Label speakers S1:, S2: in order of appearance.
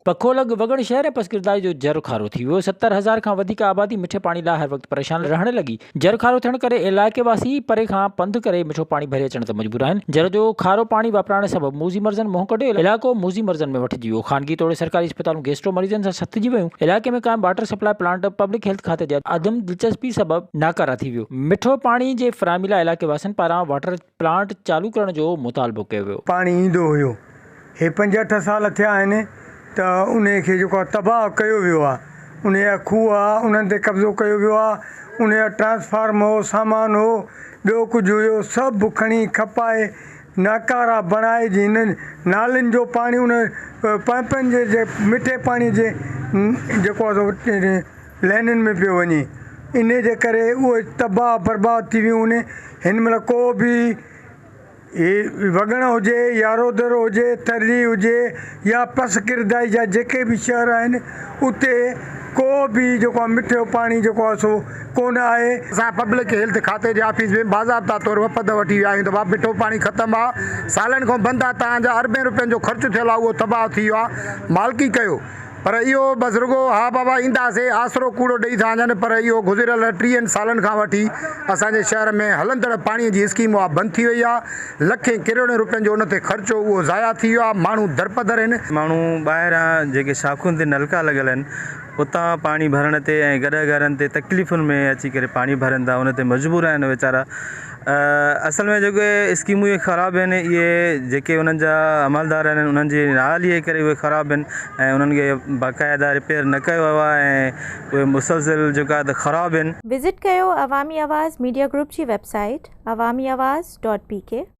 S1: پکو لڳ وڳڻ شهر ۽ پسگردائي جو جر کارو ٿي ويو، 70 هزار کان وڌيڪ آبادي مٺي پاڻي لاء هر وقت پريشان رهڻ لڳي، جر کارو ٿيڻ ڪري علائقي واسي پري کان پنڌ ڪري مٺو پاڻي ڀري اچڻ تي مجبور آهن، جر جو کارو پاڻي واپرائڻ سبب موذي مرضن منهن ڪڍيو، علائقو موذي مرضن ۾ وٺجي ويو، خانگي توڙي سرڪاري اسپتالون گيسٽرو مريضن سان ستجي ويون، علائقي ۾ قائم water supply plant public health کاتي جي عدم دلچسپي سبب ناڪاره ٿي ويو، مٺو پاڻي جي فراهمي لاء علائقي واسين پاران واٽر پلانٽ چالو ڪرڻ جو مطالبو ڪيو ويو.
S2: پاڻي ايندو هيو هي پنج اٺ سال ٿيا آهن ته انهي کي جيڪو آهي تباهه ڪيو ويو آهي انهي جا کوهه ها انهن تي قبضو ڪيو ويو آهي انهي جا ٽرانسفارم هو سامان هو ٻيو ڪجهه هيو سڀ کڻي کپائي ناڪارا بڻائي جي هنن نالين جو پاڻي ان پئمپن جي جي مٺي پاڻي جي جيڪو آهي سو لائنن ۾ پيو وڃي انهي جي ڪري اهي تباهه برباد ٿي ويون هن مهل ڪو به هي وڳڻ هجي، يارودر هجي، ٿرڙي هجي يا پسگردائي جا جيڪي به شهر آهن اتي ڪو به جيڪو آهي مٺو پاڻي جيڪو آهي سو ڪونه آهي.
S3: اسان پبلڪ هيلٿ کاتي جي آفيس ۾ باضابطا طور وفد وٺي ويا آهيون ته بابا مٺو پاڻي ختم آ سالن کان بند آ توهان جا اربين روپين جو خرچ ٿيل آ اهو تباهه ٿي ويو آ مالڪي ڪيو پر اهو بس رڳو ها بابا اينداسي آسرو ڪوڙو ڏئي ٿا وڃن پر اهو گذريل ٽيهن سالن کان وٺي اسان جي شهر ۾ هلندڙ پاڻي جي اسڪيم اها بند ٿي وئي آهي لکين ڪروڙين روپين جو ان تي خرچ هو اهو ضايع ٿي ويو آهي ماڻهو درپدر آهن.
S4: ماڻهو ٻاهران جيڪي شاخن تي نلڪا لڳل آهن اتان پاڻي ڀرڻ تي ۽ گڏهه گارن تي تڪليفن ۾ اچي ڪري پاڻي ڀرن ٿا ان تي مجبور آهن ويچارا اصل ۾ جيڪي اسڪيمون اهي خراب آهن اهي جيڪي انهن جا عملدار آهن انهن جي نااهلي جي ڪري اهي خراب آهن ۽ انهن کي باقاعده رپيئر نه ڪيو ويو آهي ۽ اهي مسلسل جيڪا آهي ته خراب آهن.
S5: وزٽ ڪيو عوامي آواز ميڊيا گروپ جي web site Awami Awaz dot P K.